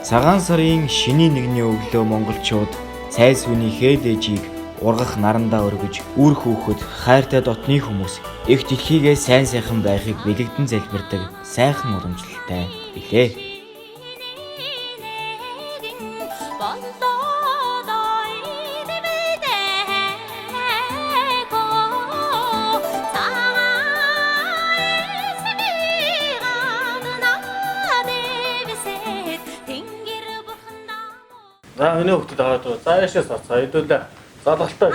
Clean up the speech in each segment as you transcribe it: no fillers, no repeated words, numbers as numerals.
Цагаан сарын шинийн нэгний өглөө монголчууд цай сүүний хээл ээжийг ургах нарандаа өргөж үр хүүхэд хайртай дотны хүмүүс их дэлхийгээ сайн сайхан байхыг бэлэгдэн залбирдаг сайхан уламжлалтай билээ. За миний хүүхдүүд аваад уу. За яашаа сацгаа хэдүүлээ. Золголтой.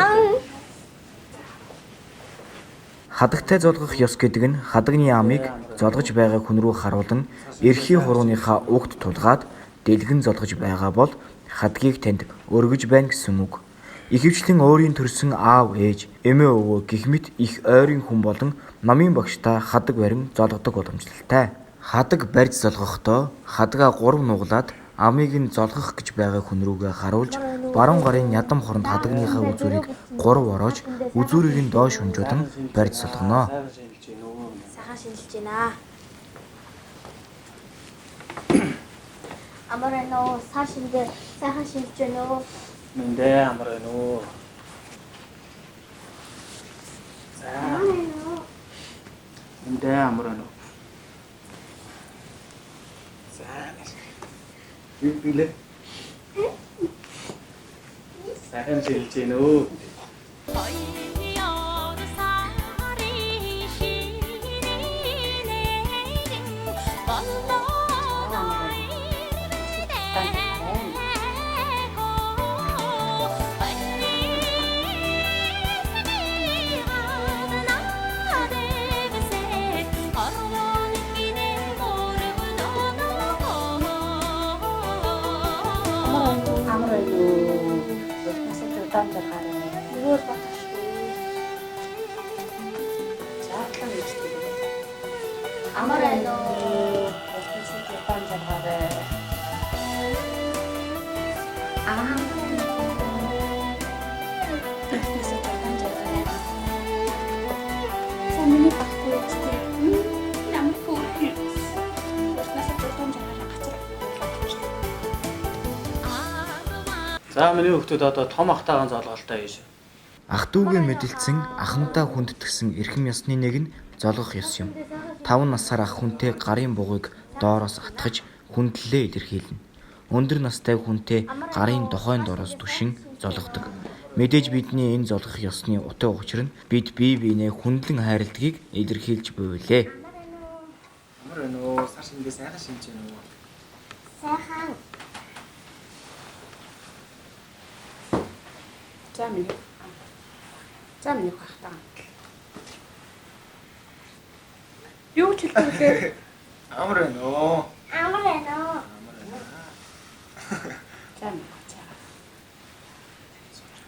Хадагтай золгох ёс гэдэг нь хадагны амыг золгож байгаа хүн рүү харуулан эрхий хурууныхаа угт тулгаад дэлгэн золгож байгаа бол хадгийг танд өргөж байна гэсэн үг. Ихэвчлэн өөрийн төрсөн аав ээж, эмээ өвөө гэх мэт их ойрын хүн болон намын багштай хадаг барин золгодог уламжлалтай. Хадаг барьж золгохдоо хадгаа 3 нуглаад амыг нь золгох гэж байгаа хүн рүүгээ харуулж баруун гарын ядам хоронд хадагныхаа үзүүрийг 3 ороож үзүүрийг нь доош унжуулан барьж золгоно. Сайхан шинэлж гин үү. Сайхан шинэлж байна. Амар байна уу? Сар шинээр сайхан шинэлж байна уу? Мэндэ амар байна уу. За. Мэндэ амар байна уу. За. Юу билээ? Сайхан шинэлж гин үү. Амар байна уу? Насад удаан жаргаарай. Нөгөө батах шүү. Заадлан гэж хэлдэг. Амар байна уу? Насад удаан жаргаарай. Амар байна уу? Насад удаан жаргаарай. За миний баггүй үстэй. Ямар хөөрхөн. Насад удаан жаргаарай гацар. За миний хүүхдүүд одоо том ахтайгаан золголтой хийж. Ах дүүгээ мэдлцэн ахмадаа хүндэтгсэн эрхэм ёсны нэг нь золгох ёс юм. 5 насаар ах хүнтэй гарын бугыг доороос атгаж хүндлэлээ илэрхийлнэ. Өндөр настай хүнтэй гарын дохойн доороос түшин золгодог. Мэдээж бидний энэ золгох ёсны утга учир нь бид бие биенээ хүндлэн хайрладгийг илэрхийлж буй лээ. Амар байна уу? Сар шингээ сайхан шинж гин үү. Сайхан. За миний. За миний хахтаа. Юу ч хэлдэг вэ? Амар байна уу? Амар байна уу? За миний цайгаа.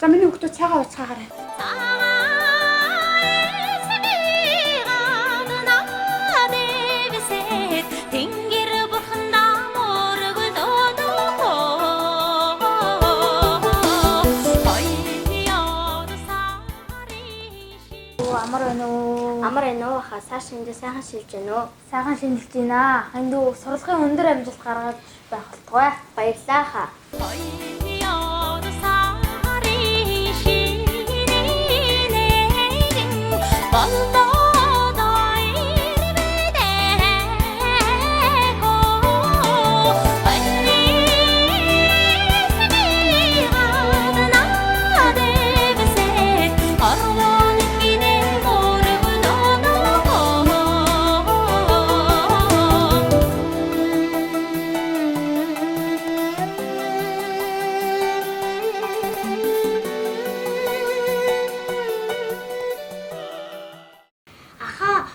За миний хүүхдүүд цайгаа уцгаагаарай. Амар байна уу? Амар байна уу? Хаа сар шинээр сайхан шинэлж байна уу? Сайхан шинэлж байна. Ахын дүү сурлагын өндөр амжилт гаргаж байх болтугай. Баярлалаа хаа. Аха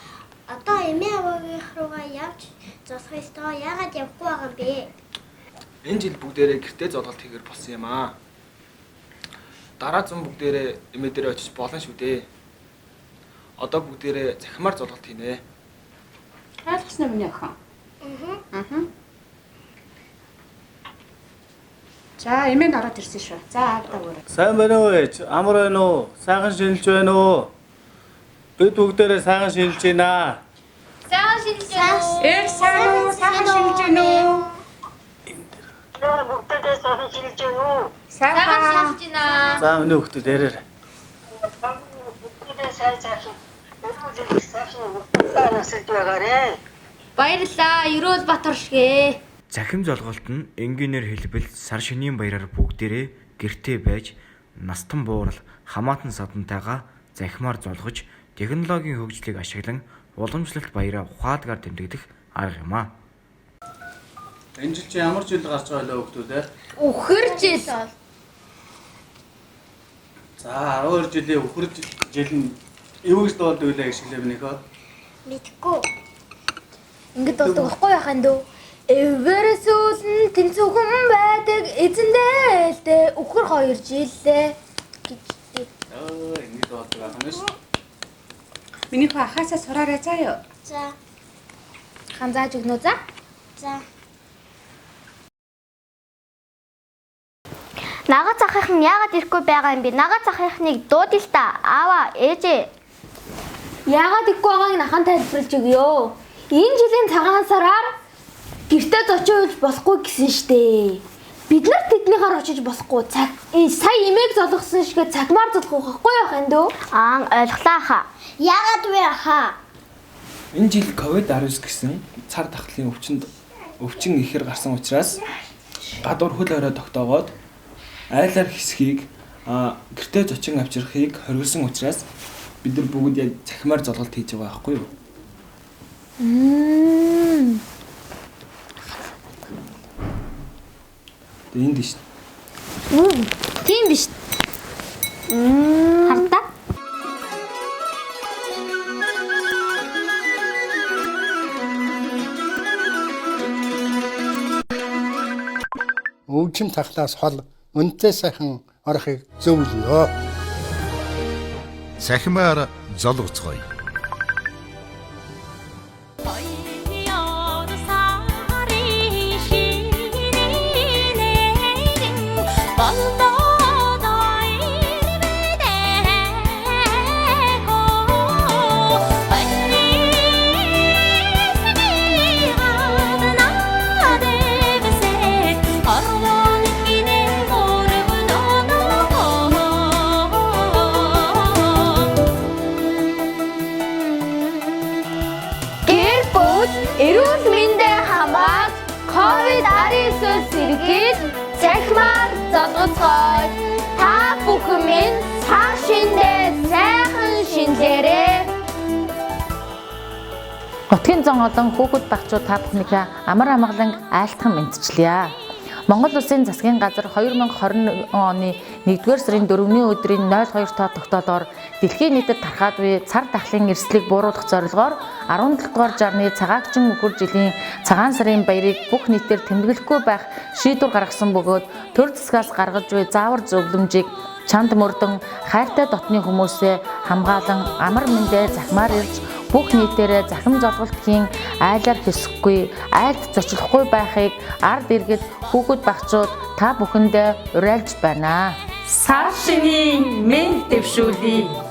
одоо эмээ аваагийнх руугаа явж золох ёстой. Яагаад явахгүй байгаа юм бэ? Энэ жил бүгдээрээ гэртээ золголт хийгээр болсон юм аа. Дараа зун бүгдээрээ эмээ дээрээ очиж болно шүү дээ. Одоо бүгдээрээ захимаар золголт хийнэ. Ойлгосноо миний охин. Аа. За эмээ нь ороод ирсэн шүү. За аавдаа өөрөө. Сайн байна уу ээж? Амар байна уу? Сайхан шинэлж байна уу? Бид бүгдээрээ сайхан шинэлж байна. Сайхан шинэлж байна уу? Эр сайн уу? Сайхан шинэлж байна уу? Бүгдээ сайхан шинэлж байна уу? Сайхан шинэлж байна. За миний хүүхдүүд яриарай. Бүгдээ сайн сайхан. Өргөл сайхан бүгдээ насалж байгаарэ. Баярлалаа. Ерөөл Батар шигэ. Цахим золголт нь энгийнээр хэлбэл сар шинийн баяраар бүгдээрээ гэртээ байж настан буурал хамаатан садантайгаа захимаар золгож технологийн хөгжлийг ашиглан уламжлалт баяраа ухаалгаар тэмдэглэх арга юм аа. Энэ жил чи ямар жил гарч байгаа лөө хүүхдүүд ээ? Үхэр жил. За 12 жилийн үхэр жил нь юу гэж дуулдаг вэ гэж хэлээ минийхөө? Мэдхгүй. Ингээд болдог байхгүй яхаа дөө. Эверэс үлэн тэнцвэрхэн байдаг эзэндээ л дээ үхэр 2 жилээ гэж. Оо ингэж болдог байх юм шүү. Минийхөө ахаасаа сураарай заа юу? За. Хан зааж өгнө үү за? За. Нагац ахынх нь яагаад ирэхгүй байгаа юм бэ? Нагац ахынхныг дуудъя л та. Аава, ээжээ. Яагаад ирэхгүй байгааг нахан тайлбарлаж өгөө. Энэ жилийн цагаан сараар гэртээ зочин уйлж болохгүй гэсэн штэ. Бид нар тэднийхээр очиж болохгүй. Цаг сая имэг золгосон шигэ цагмаар золгох байхгүй яах юм дөө? Аа, ойлголаа хаа. Яагаад вэ хаа? Энэ жил COVID-19 гэсэн цар тахлын өвчин ихээр гарсан учраас гадуур хөл хорой тогтоогоод айлаар хэсхийг гэртээ зочин авчрахыг хориглосон учраас бид нар бүгд яг цахимаар золголт хийж байгаа байхгүй юу? Тэгээ энд биш. Тийм биш. Хардаа. Өвчин тахлаас хол үнэтэй сайхан орохыг зөвлөё. Цахимаар золгоцгоё. Гэр бүл эрүүл мэндэ хамгаалж COVID-19-өөс сэргийлж цахимаар золгоцгоё. Та бүхэн минь сар шиндээ сайхан шинэлээрэй. Нутгийн зон олон хүүхэд багчууд та бүхнийхээ амар амгалан айлтган мэдчилье. Монгол Улсын засгийн газар 2020 оны 1-р сарын 4-ний өдрийн 02 тоо тогтоолоор дэлхийн нийтэд тархаад буй цар тахлын эрсдлийг бууруулах зорилгоор 17 дугаар жарны цагаагчин үхэр жилийн цагаан сарын баярыг бүх нийтээр тэмдэглэхгүй байх шийдвэр гаргасан бөгөөд төр засгаас гаргаж буй заавар зөвлөмжийг чанд мөрдөн хайртай дотны хүмүүсээ хамгаалан амар мэндэ захимаар ирж бүх нийтээрээ захим золголт хийн айлаар хэсэхгүй, айлд зочлохгүй байхыг ард иргэд хүүхэд багчууд та бүхэндээ уриалж байна. Сар шинийн мэнд дэвшүүлье.